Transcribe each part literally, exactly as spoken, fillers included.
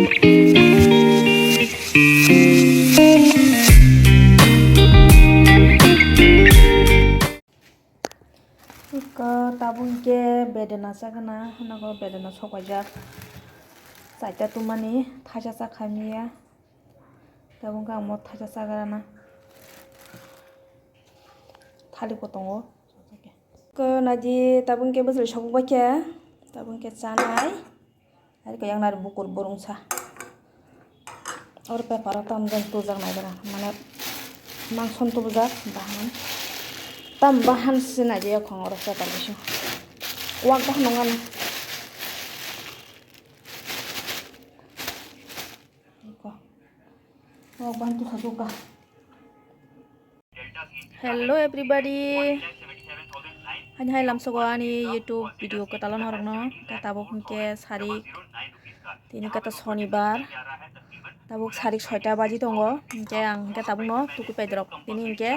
Iko tabuk hwnkhe bedena chakana, hwnjago bedena sok paijak. Chaita tumani thaisa chakha miya. Tabuk hwnkhe ang mo thaisa chakrana. Thalik bo tongo. Iko naidi tabuk hwnkhe bwswlwi sokbaikhe. Tabuk hwnkhe chanai. Ariko yang nari bukur burungsa. Oro paper o tam jani tubujak nai gana. Mane mangson tubujak bahan. Tam bahan se nai jaya khong oro paper bisingo. Kwak bahan nong ani. Iko. Kwak bahan tusa suka. Hello everybody. Hani hai lamsogo ani YouTube video kwtalo norokno. Khe tabuk hwnkhe sari tini kata sonibar. Tabuk sari soita baji tongo. Hwnkhe ang hwnkhe tabukno tuku paidrok. Tini hwnkhe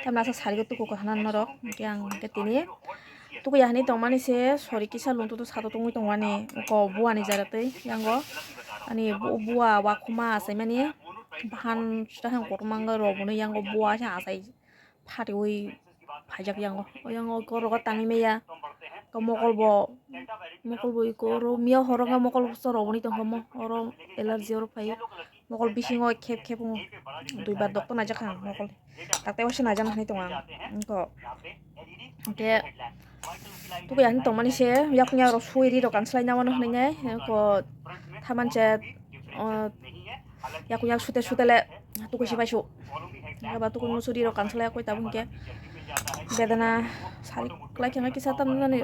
tamni asa sari tuku kwkhana norok. Hwnkhe ang hwnkhe tini tukuya hinwi tongmani se sori kisa lungtutu sato tongwi tongmani. Oko buani jara tei yango ani bu-, bua wakhuma achaimani. Bahan sita hang kotorma wngwi rw bwnwi yango bua se achai phatiwi phaijak yango. O yango eko rogo tangwi maya. Eko mokol bo, mokol bo eko oro miya horo wngkha mokol so rw bwnwi tongkha mo. Oro allergy oro phai. Mokol bisingo khep khep wngo. Duibar doctor naijak ang mokol. Daktai waisa naijakna hinwi tongo ang. Eko hwnkhe tukuya hinwi tongmani se yakung yakrok sui ri rok kanslai na mano hinwi nai. Eko thaman se, o, yakung yak sute sute le tukui se pai su. Eba tukui musu ri rok kanslai koi tabuk hwnkhe bedena sari kwlai khe kisa tam nani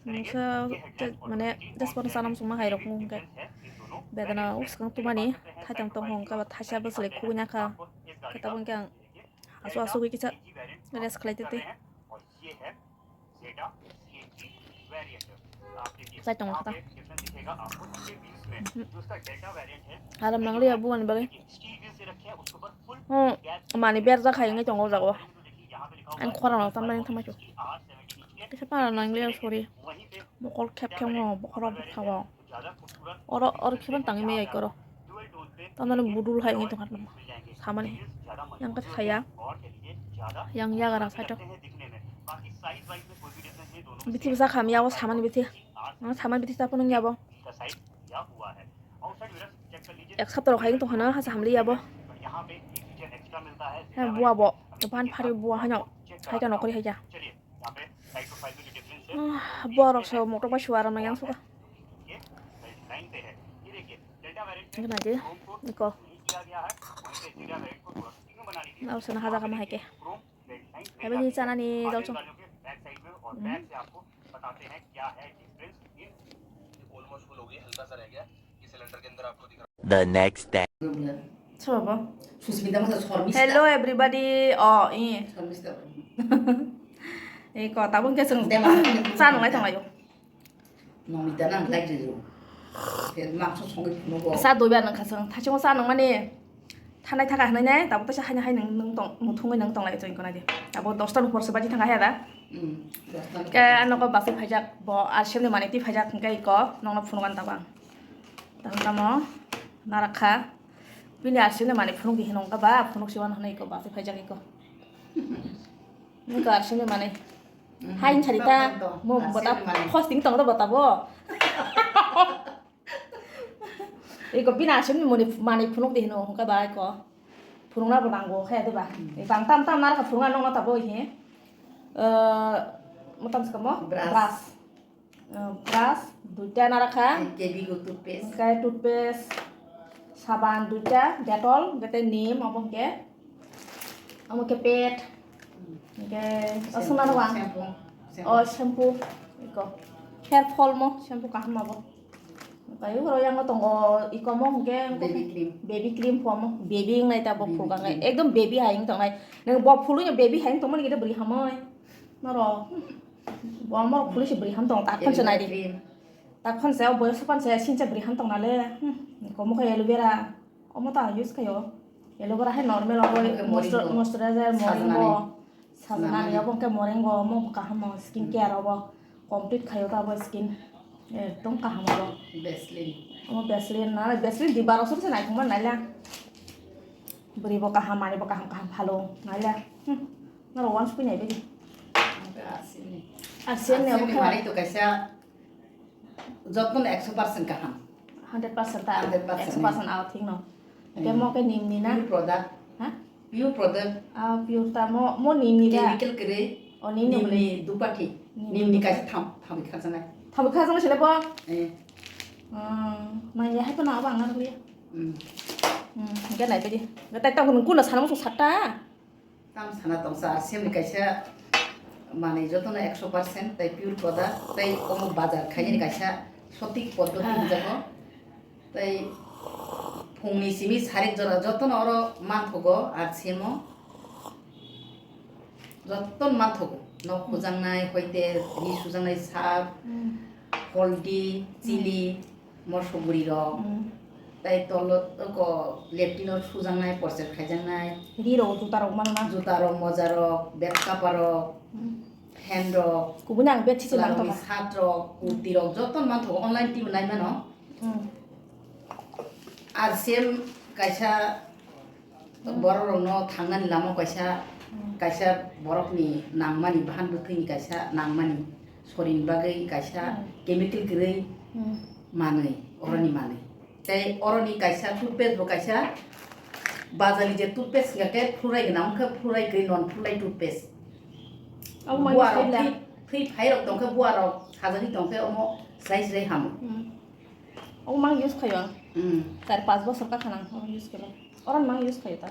mungsa te mane just pono chanam chuma hai rok hwnkhe bedena uskang tumani thaitam tong hwnkhe ba thaisa bwswlwi khugui nakha. Khe tabuk hwnkhe ang asu asu gwi kisa rest khlai tete. Chai tongo kha ta. Aram nang liya buani bagwi. Hmm, mani berjak hai wngwi tongo o jaga o. Ang khorang rok tamni thangmai kisa para nang liya sori. Mokol khep khep no bokhorok bwkha o. Oro, oro khiban tangwi maya ikoro. Tamani budul hai wngwi tongkha tamo. Samani. Yang khe saya. Yang yagra side o. Bithi bwsa khamya o samani bithi. Ang samani bithi ta phunuk ya bo. Ek sapta rok hai wngwi tongkha na hasa hamli ya bo. He bua bo. Ban phari bua hano. Hai ta nokori hai ya. Ah, borok so motor bai suara nang yang suka. Gana je, iko. Nau sana haja kama hai ke. Hai bini chana ni dal song. Hmm. The next day. Sobo. Susmita masa Sormista. Hello everybody. Oh, i. Sormista. Iko tabuk khe chwng cha nang lai tong lai o. Nongni dana ang lai riro. Mangso songwi phunukgo. Cha doiba nang kha chwng. Thaichungo cha nang mani. Thanai thaka hinwi nai, tabuk teisa haino hai nung, nung tong, muthungwi nung tong lai chwng konai di. Tabuk dosta ni porse baji thanga heda. Hmm, dosta ni porse. Ke ano ko baswi phaijak, bo R C M ni mani twi phaijak hwnkhe iko, nongno phunukgo ang tabang. Tamo tamo, narakha. Bini R C M ni mani phunuk di hinwi wngkha ba, phunuk siwan hinwi iko, baswi phaijak iko. Niko R C M ni mani. Hmm, hai wngsa di ta, tamo, mo R C M bota ni mani. Posting tong do bota bo. Iko bini R C M ni mani, mani phunuk di hinwi wngkha ba iko. Phunukna bo nango khe de ba. Hmm. Iko ang tam tam narakha phunukna nongno tabo he. Eh, mo tam se kamo? Brush. Brush. Eh, brush, duita narakha. Kebi go toothpaste. Hwnkhe toothpaste, saban duita, Dettol, hwnkhe tei Neem, obo hwnkhe. Omo khe pad. Hmm. Hwnkhe, o shampoo, swnam rok ang. Shampoo, shampoo. O shampoo. Iko. Hair fall mo, shampoo kaham abo. Hwnkhe oro yang tongo, iko mo hwnkhe, baby cream. Baby cream pho mo. Baby wngnai ta bo phuluk ang. Baby cream. Ekdom baby hai wng tongnai. Nang bo phului no baby hai wng tongmani khe bwrwi hamoi. Norok. Bo morok phulwi se bwrwi ham tong, ta khon se nai di. Aloe vera cream. Ta khon se o boyos phan se sincha bwrwi ham tong nale. Hmm. Iko mo khe aloe vera. Omo ta use khaio. Aloe vera hai normal obo. Omo khe moisture-, moringo. Moisturizer, moringo. Sajnani. Sajnani, obo khe moringo, omo bo kaham no skin care obo. Complete khaio ta obo skin. Ekdom kaham obo. Vaseline. Omo Vaseline na, Vaseline di baro sor se naithok man naila. Bwrwi bo kaham, manwi bo kaham, kaham phalo naila. Hmm. Norok wansukwi nai bagwi. Arsini. Arsini abo kha. Manwi to kaisa jotno ekso percent kaham. Hundred percent ta. Hundred percent. Ekso percent ao thik no. Hmm. Ke mo ke nim ni na? Pure product. Ha? Pure product. Ah, pure ta mo, mo nim ni da? Chemical kwrwi. O nim ni. Nim ni dupati. Nim ni. Nim ni kaisa tham, thamwi khajaknai. Thamwi khajaknai sile bo? Eh. Hmm, nang ya hai ko na abang na liya. Hmm. Hmm, ga nai tadi. Ga tai tau kun kuna sana musu sata. Tam sana tongsa, Arsini kaisa manwi jotono ekso percent, tai pure product, tai omo bazar khaini kaisa sotik poddoti hinjago. Tai phungni simi sarik jora jotono oro manthogo Arsimo. Jotono manthogo. Nok hujaknai, hoite, ri sujaknai, sap, holdi, chili, mosok guri rok, tei tolo ko leptino sujaknai, porchet khaijaknai. Ri rok, juta rok mano na? Juta rok, moja rok, bed cover rok, pant rok, kubuni ang bed sisi chwla rokni manthoka. Shirt rok, kurti rok, joto manthogo, online twi bo nai mano. Ar same kaisa borok rokno thangnani lama kaisa, kaisa borokni nangmani bahan bwthwini kaisa nangmani sorini bagwi kaisa chemical kwrwi manwi, oroni manwi. Tei oroni kaisa toothpaste bo kaisa bazarni je toothpaste hingkha khe fluoride gwnang wngkha, fluoride kwrwi non fluoride toothpaste. Abo manwi buarok thwi, thwi phairok tongkhe buarok sajagwi tongkhe omo srai srai hamo. Omo mang use khaio ang. Char pas bosor kakha nang omo use khaio. Oro mang use khaio ta.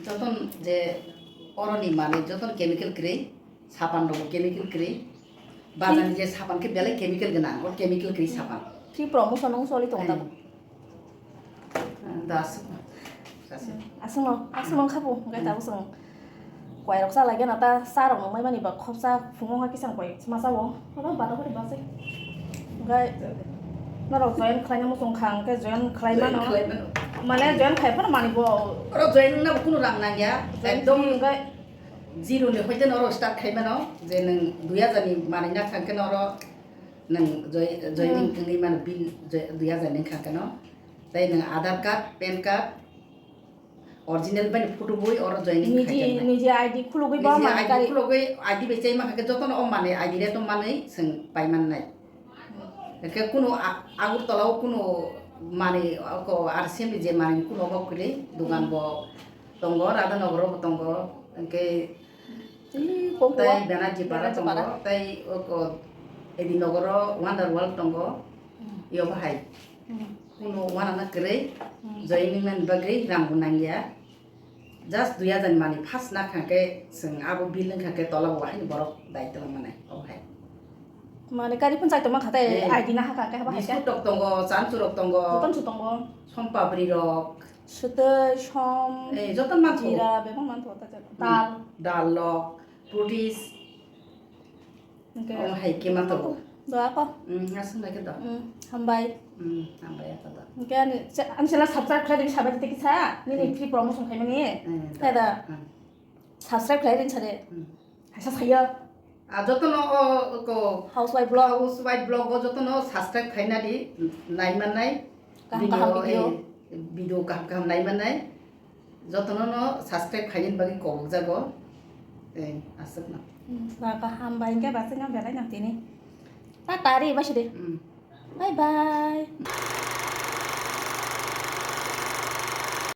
Joton je oroni manwi joton chemical kwrwi, sapan rokbo chemical kwrwi. Bazarni je sapan khe belai chemical gwnang, o chemical kwrwi sapan. Free promotion wng soli tongo tamo. Da aswk, aswk. Aswkno, aswkno wngkha bo, hwnkhe tabuk chwng koirok chalai gana ta, cha rok nungmai mani ba khopsa phungo wngkha kisa koi ma cha o, oro bana kori bachai. Hwnkhe norok join khlaina muchung kha, hwnkhe join khlai mano. Join khlai mano. Mane join khai phano mani bo. Oro join wngna bo kunu rang nangya, ekdom hwnkhe zero ni hoite no oro start khai mano, je nwng dui hajar ni manwi na thang khe no oro nwng joi-, joining wngwi mano bill joi-, dui hajar ni wngkha khe no. Tei nwng Aadhaar card, pan card, original bai ni photo bui oro joining khai niji, khe nai. Niji I D khulugwi ba niji mani I D kari. Khulugwi I D bai chai mankha khe jotono o manwi I D re tong manwi chwng pai mannai. Hwnkhe kunu a-, Agartala o kunu manwi ko R C M ni je manwi kunu obo kwrwi dogan bo tongo, Radhanagar o bo tongo, hwnkhe tei Banerjee Para tongo, tei oko Edi Nagar o Wonder World tongo, yobo hai. Kunu wanana kwrwi, joining nani bagwi rang bo nangya. Just dui hajar ni manwi first na kha khe chwng abo bill wngkha khe tola bo haino borok daitwma manai obo hai. Mane kari phunchai tongma kha tei I D na hakha khe haba hai khe. Biscuit rok tongo, chanchu rok tongo. Joton su tongo. Som papri rok. Swtwi, som, eh, joton manthogo. Jira, bebak manthogo ta jora. Dal. Dal rok, fruities. Hwnkhe omo hai khe ma tongo. Do ako. Aswk nai khe do. Hambai. Hambai ako do. Hwnkhe ani, ani channel subscribe khlai di sabai tei kisa. Nini free promotion khaimani. Khe da. Subscribe khlai rin sare. Haisa saya. A jotono o ko housewife vlog. Housewife vlog o jotono subscribe khaina di nai mannai. Kaham kaham video. Video kaham kaham nai mannai. Jotono no subscribe khaina bagwi kobok jago. Tei aswk no. Ba kaham bai hwnkhe ba sino belai no tini. Ta tari ba sidi. Bye bye.